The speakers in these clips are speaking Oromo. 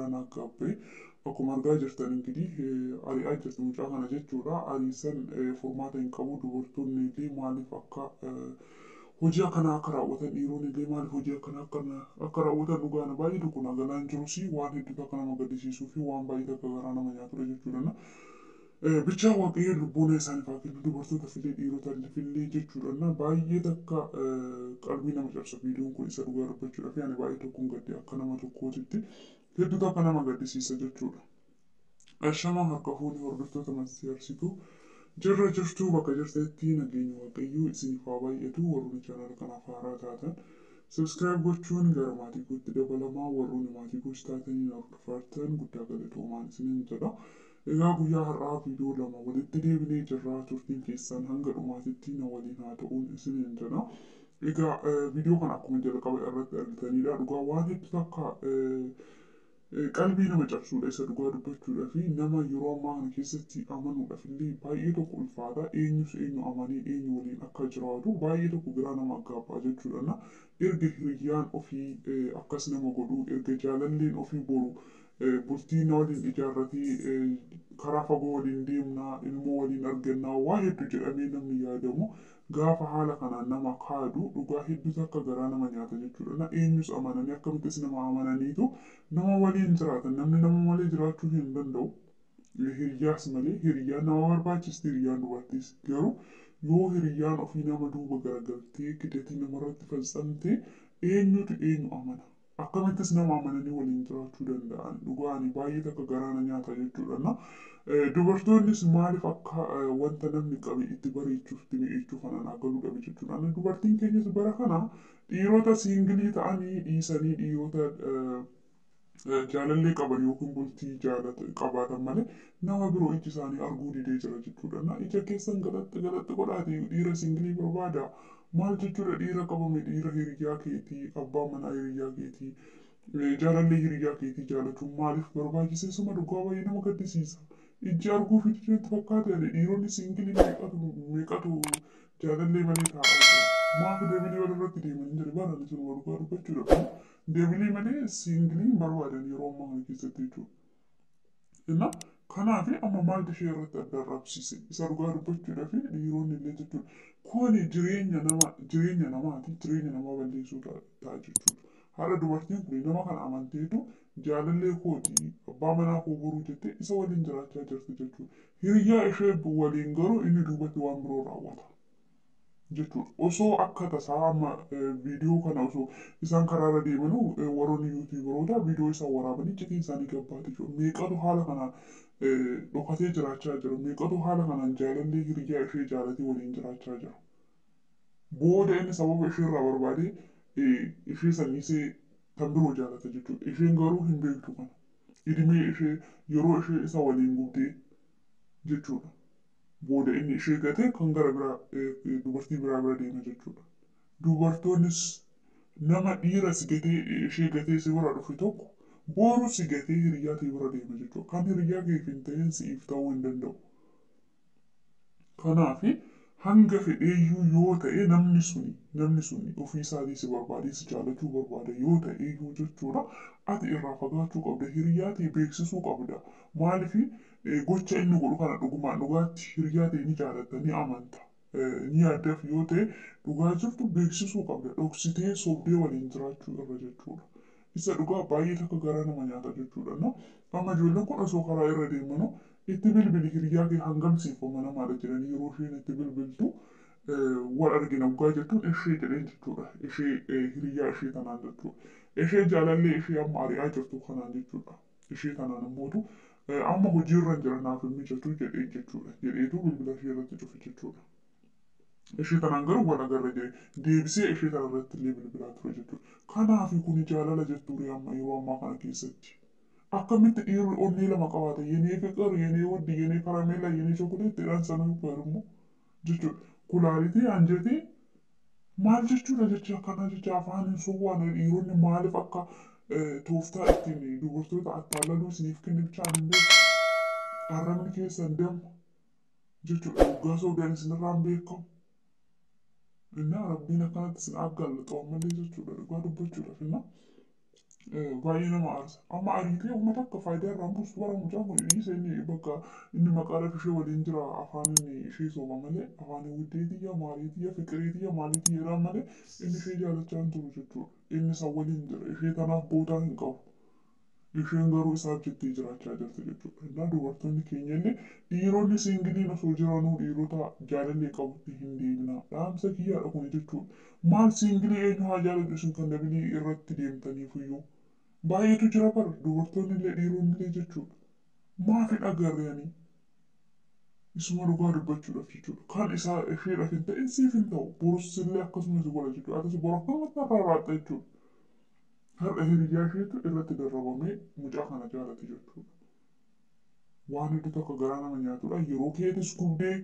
Naggaabbee akkuma argaa jirtan ingidihi ari'aa jirti mucaa kana jechuudha. Ariisan furmaata hin qabu. Dubartoonni illee maaliif akka hojii akkanaa akka raawwatan, dhiironni illee maaliif hojii akkanaa akka raawwatan dhugaana baay'ee tokko nagalaan jirus waan hedduutu akka nama gaddisiisuu fi waan baay'ee takka garaa nama nyaatudha jechuudha. Bichaa Waaqayyo lubbuuna isaaniif haa kennu, dubartoota fillee dhiirota fillee jechuudha. Baay'ee takka qalbii nama cabsa viidiyoon kun, isa dhugaa dubbachuudha fi ani baay'ee tokkoon gadde, akka nama tokkootitti hedduutu akka nama gaddisiisa jechuudha. Ashamaa harka fuunee hordoftoota marsariituu jirra jirtuu, bakka jirtanitti nageenya Waaqayyoo isiniif haa baay'atu. Warroonni chaanala kanaaf haaraa taatan subscribe gochuun gara maatii kootti dabalamaa, warroonni maatii koos taatanii hordoftan guddaa galatoomaan isiniin jedha. Egaa guyyaa har'aa viidiyoo lama walitti deebinee jirra, turtiin keessan hanga dhumaatitti na waliin haa ta'uun isiniin jedha. Egaa viidiyoo kana akkuma jalqaba irratti argitanidha, dhugaa waan hedduu takka qalbii nama cabsuudha, isa dhugaa dubbachuudha fi nama yeroo ammaa kana keessatti amanuudhaaf illee baay'ee tokko ulfaata. Eenyus eenyu amanee eenyu waliin akka jiraatu baay'ee tokko biraa nama aggaabbaa jechuudha. Erga hiriyyaan ofii akkas nama godhu, erga jaalalleen ofii boru bultii na waliin ijaarratee karaa fagoo waliin deemnaa, ilmoo waliin argannaa, waa hedduu jedhamee namni yaadamu gaafa haala kanaan nama kaadu, dhugaa hedduutu akka garaa nama nyaata jechuudha. Eenyus amananii, akkamittis nama amananiitu nama waliin jiraatan? Namni nama malee jiraachuu hin danda'u. Hiriyyaas malee hiriyyaan nama barbaachisti, hiriyyaan dubartiis. Garuu yoo hiriyyaan ofii nama duuba garagaltee kidatii namarratti faccamte, eenyutu eenyu amana? Akkamittis nama amananii waliin jiraachuu danda'an? Dhugaani baay'ee takka garaa na nyaata jechuudha. Dubartoonnis maaliif akka wanta namni qabe itti bareechuuf itti mi'eechuuf kanaan galuu dhabe jechuudha. Dubartiin keenyas bara kana dhiirota siingilii ta'anii dhiisanii dhiirota jaalallee qaban yookiin bultii qabaatan malee nama biroo iji isaanii arguu didee jira jechuudha. Ija keessan galaxxi galaxxi godhaati dhiira siingilii barbaada. Maal jechuudha dhiira qabame, dhiira hiriyyaa keetii, abbaa manaa hiriyyaa keetii, jaalallee hiriyyaa keetii jaalachuun maaliif barbaachise? Suma dhugaa baay'ee nama gaddisiisa. Ijji arguuf ijji natti fakkaate, ani dhiironni siingilii meeqatu meeqatu jaalallee malee taa'aa jira. Maaf deebilii walirratti deemanii jiru bara ani sunuma dhugaa dubbachuudha. Deebilii malee siingilii hin barbaadan yeroo ammaa kana keessatti jechuudha. Inna kanaaf amma maaltu ishee irratti adda arrabsiise, isa dhugaa dubbachuudha fi dhiironni illee jechuudha. Kuni jireenya nama, jireenya namaati, jireenya namaa balleessuu ta'a jechuudha. Haadha dubartiin kun nama kana amanteetu jaalallee kooti, abbaa manaa koo boruu jettee isa waliin jiraachaa jirti jechuudha. Hiriyyaa ishee waliin garuu inni duubatti waan biroo raawwata jechuudha. Osoo akka tasaa amma viidiyoo kana osoo isaan karaarra deemanuu warroonni yuutuubaroota viidiyoo isaan waraabanii iccitiin isaanii gabbaate jechuudha. Meeqatu haala kanaan dhokatee jiraachaa jira? Meeqatu haala kanaan jaalallee hiriyyaa ishee jaalatee waliin jiraachaa jira? Booda inni sababa isheerraa barbaadee ishee sanniisee kan biroo jaalata jechuudha. Isheen garuu hin beektu kana. Idimee ishee yeroo ishee isa waliin gubdee jechuudha. Booda inni ishee gatee kan gara biraa dubartii biraa bira deema jechuudha. Dubartoonnis nama dhiira si gatee, ishee gatee si bira dhufe tokko boru si gatee hiriyyaa ta'e bira deema jechuudha. Kan hiriyyaa keef hin ta'in si'iif ta'uu hin danda'u. Kanaaf hanga fedheeyyuu yoo ta'e namni suni ofii isaatii si barbaadee si jaalachuu barbaada yoo ta'eyyuu jechuudha. Ati irraa fagaachuu qabda, hiriyyaa ta'e beeksisuu qabda. Maaliif gocha inni godhu kana dhugumaan dhugaatti hiriyyaa ta'e ni jaalatta, ni amanta, ni yaaddaaf yoo ta'e dhugaa jirtu beeksisuu qabda. Dhoksitee sobdee waliin jiraachuu irra jechuudha. Isa dhugaa baay'ee takka garaa nama nyaata jechuudha. Amma ijoolleen kun osoo karaa irra deemanuu itti bilbili hiriyyaa kee hangam siif amanamaadha jedhanii yeroo isheen itti bilbiltu, wal argina dhugaa jettuun ishee jedheen jechuudha. Ishee hiriyyaa ishee tanaan jechuudha. Ishee jaalallee ishee amma ari'aa jirtu kanaan jechuudha. Ishee tanaan immootu amma hojiirra hin jira, naaf hin mijatu jedheen jechuudha. Jedheetu bilbila ishee irratti cufe jechuudha. Ishee tanaan garuu wal agarra jedhee deebisee ishee tana irratti illee bilbilaa ture jechuudha. Kanaaf kuni jaalala jettuuri amma yeroo ammaa kana keessatti. Akkamitti dhiirri onnee lama qabaata? Yenee fiqir, yenee waddi, yenee karameellaa, yenee chokoleettiidhaan sana immoo jechuudha. Kulaalitii anjetee maal jechuudha jecha akkanaa, jecha afaan hin soowwan. Dhiironni maaliif akka tooftaa ittiin dubartoota attaalaluu isiniif kenne bichaan hin beeku. Arrabni keessan damma jechuudha. Waggaa soodaan isinirraa hin beekamu. Innaa rabbiin akkanatti isin aggaallatu ammallee jechuudha, dhugaa dubbachuudhaaf. Innaa Baay'ee nama aarsa. Amma ariitee uummata akka faayidaa irraa buustu bara mucaan kun dhiise inni bakka inni maqaadhaaf ishee waliin jira, afaan inni ishee soba malee, afaan widdeetiyya maaliitiyya fiqireetiyya maaliitiyya jedhaan malee inni ishee jaalachaa hin jiru jechuudha. Inni isa waliin jira, ishee tanaaf boodaa hin qabu. Isheen garuu isaaf jettee jiraachaa jirti jechuudha. Innaa dubartoonni keenya illee dhiironni siingiliin osoo jiranuu dhiirota jaalallee qabutti hin deemina. Dhaamsa kiyyaadha kuni jechuudha. Maal siingilii eenyu haa jaaladhu isin kan dabilii irratti deemtaniif iyyuu. Baay'eetu jira bara dubartoonni illee dhiironni illee jechuudha. Maaf hin agarre ani? Isuma dhugaa dubbachuudhaaf jechuudha. Kan isaa isheedhaaf hin ta'in siif hin ta'u. Borus illee akkasuma si godha jechuudha. Atis bor akkanumatti har'a raaxxa jechuudha. Har'a hiriyyaa isheetu irratti darrabamee mucaa kana jaalate jechuudha. Waan hedduu tokko garaa nama nyaatudha. Yeroo keetis gubdee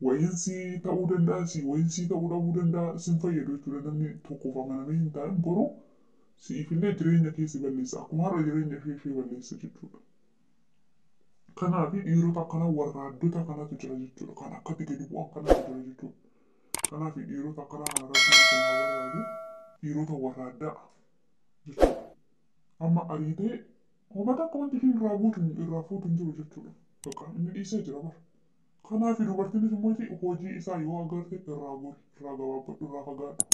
wayinsii ta'uu danda'a, si wayinsii ta'uu dhabuu danda'a, sin fayyadu jechuudha. Namni tokkoof amanamee hin taa'in boruu siifillee jireenya kee si balleessa. Akkuma har'a jireenya ishee balleessa jechuudha. Kanaaf dhiirota akkanaa warraaddota kanatu jira jechuudha. Kan akkatti gadi bu'an kanatu jira jechuudha. Kanaaf dhiirota akkanaa kana rabbiin isin haa barbaadu. Dhiirota warraaddaa jechuudha. Amma ariitee uummata akka wanti isheen irraa buutu irraa fuutu hin jiru jechuudha. Bakka inni dhiisee jira bara. Kanaaf dubartiinis immoo hojii isaa yoo agarte irraa gori, irraa gabaabbadhu, irraa fagaadhu.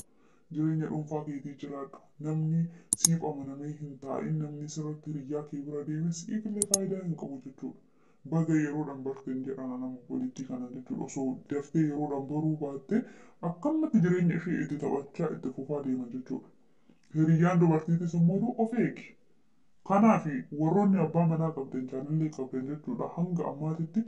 Jireenya dhuunfaa keetii jiraadhu. Namni siif amanamee hin taa'in, namni sirratti hiriyyaa kee bira deeme siif illee faayidaa hin qabu jechuudha. Baga yeroodhaan barte hin jedhan nama walitti kana jechuudha. Osoo daftee yeroodhaan baruu baatte akkanumatti jireenya ishee itti taphachaa itti fufaa deema jechuudha. Hiriyyaan dubartiitis immoo of eegi. Kanaaf warroonni abbaa manaa qabdan jaalallee qabdan jechuudha. Hanga ammaatitti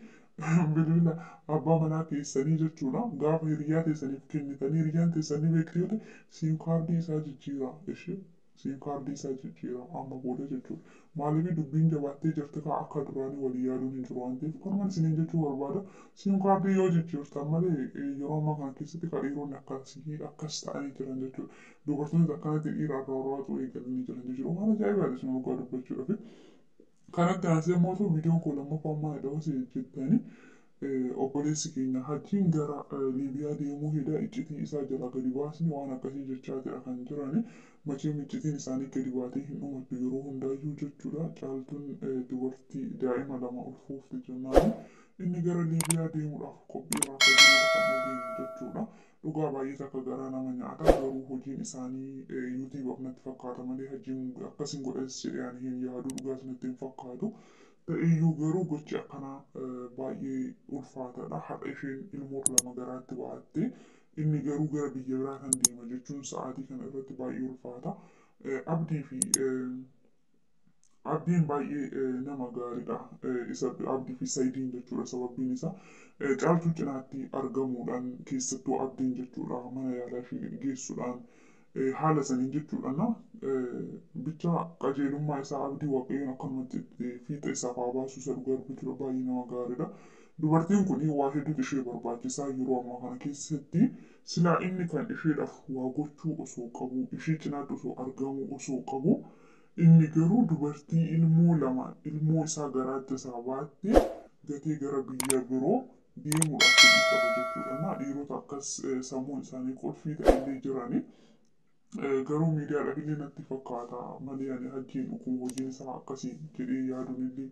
bilbila abbaa manaa keessanii jechuudha. Gaafa hiriyyaa teessaniif kennitanii hiriyyaan teessanii beekti yoo ta'e siim kaardii isaa jijjiiraa ishee siim kaardii isaa jijjiiraa amma booda jechuudha. Maaliif dubbiin jabaattee jirti kaa akka duraanii walii yaaduun hin jiru waan ta'eef kanumaan isiniin jechuu barbaada. Siim kaardii yoo jijjiirtan malee yeroo ammaa kana keessatti kan dhiironni akkasii akkas ta'anii jiran jechuudha. Dubartoonni akkanatti dhiira irraa horwaatu eegalanii jiran jechuudha. Waan ajaa'ibaadha isin dhugaa dubbachuudhaaf. Kanatti aansee immoo viidiyoon koo lammaffaa maalidha osoo jettanii obboleessi keenya Hajjiin gara Liibiyaa deemuu hida iccitii isaa jalaa gadi baasni waan akkasii jechaa jira kan jirani. Macheem iccitiin isaanii gadi baatee hin dhumattu yeroo hundaayyuu jechuudha. Caaltuun dubartii daa'ima lama ulfoofte jennaan inni gara Liibiyaa deemuudhaaf qophii irraa akka jirudha kan dhageenyu jechuudha. Dhugaa baay'ee takka garaa nama nyaata, garuu hojiin isaanii yuutuubaaf natti fakkaata malee Hajjiin akkasiin godhas jedhee ani hin yaadu, dhugaas natti hin fakkaatu. Ta'eyyuu garuu gochi akkanaa baay'ee ulfaataadha. Har'a isheen ilmoo lama garaatti baatte inni garuu gara biyya biraa kan deema jechuun sa'aatii kana irratti baay'ee ulfaata. Abdii fi Abdiin baay'ee nama gaariidha. Isa Abdii fi Sayidiin jechuudha. Sababbiin isaa Caaltuu cinaatti argamuudhaan keessattuu Abdiin jechuudha mana yaalaa ishee geessuudhaan haala saniin jechuudha na bicha qajeelummaa isaa Abdii Waaqayyoon akkanumatti fiixa isaaf haa baasu, isa dhugaa dubbachuudha baay'ee nama gaariidha. Dubartiin kun waa hedduutu ishee barbaachisaa yeroo ammaa kana keessatti. Silaa inni kan isheedhaaf waa gochuu osoo qabu, ishee cinaatti osoo argamuu osoo qabu, inni garuu dubartii ilmoo lama ilmoo isaa garaatti isaa baatte gatee gara biyya biroo deemuudhaaf fedhii qaba jechuudha. Na dhiirota akkas sammuun isaanii qulfii ta'ellee jirani. Garuu miidiyaadhaaf illee natti fakkaata malee ani Hajjiin dhuguma hojiin isaa akkasii jedhee yaaduun illee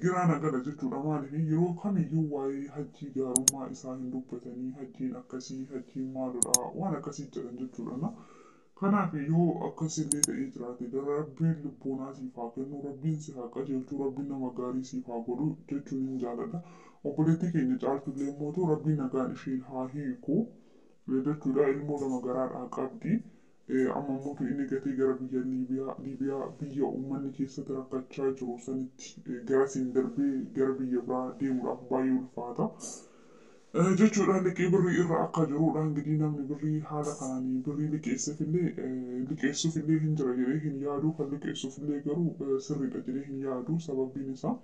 giraa na gala jechuudha. Maaliif yeroo kamiyyuu waa'ee Hajjii gaarummaa isaa hin dubbatanii, Hajjiin akkasii, Hajjiin maalodha waan akkasii jedhan jechuudha. Kanaaf yoo akkasillee ta'ee jiraate Rabbiin lubbuunaa siif haa kennu, Rabbiin si haa qajeelchu, Rabbiin nama gaarii siif haa godhu jechuun hin jaaladha. Obboleettii keenya Caaltullee immoo Rabbiin nagaan ishee haa hiiku jechuudha. Ilmoo lama garaadhaa qabdi. Amma immoo inni gatee gara biyya Liibiyaa, biyya uummanni keessatti rakkachaa jiru sanitti garasiin darbee gara biyya biraa deemuudhaaf baay'ee ulfaata jechuudha. Liqii birrii irra akka jirudha. Ingidihi namni birrii haala kanaan birrii liqeessuufillee liqeessuufillee hin jira jedhee hin yaadu, kan liqeessuufillee garuu sirriidha jedhee hin yaadu. Sababbiin isaa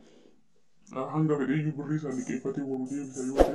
hanga fedheeyyuu birrii isaa liqeeffatee boruu deebisa yoo ta'e.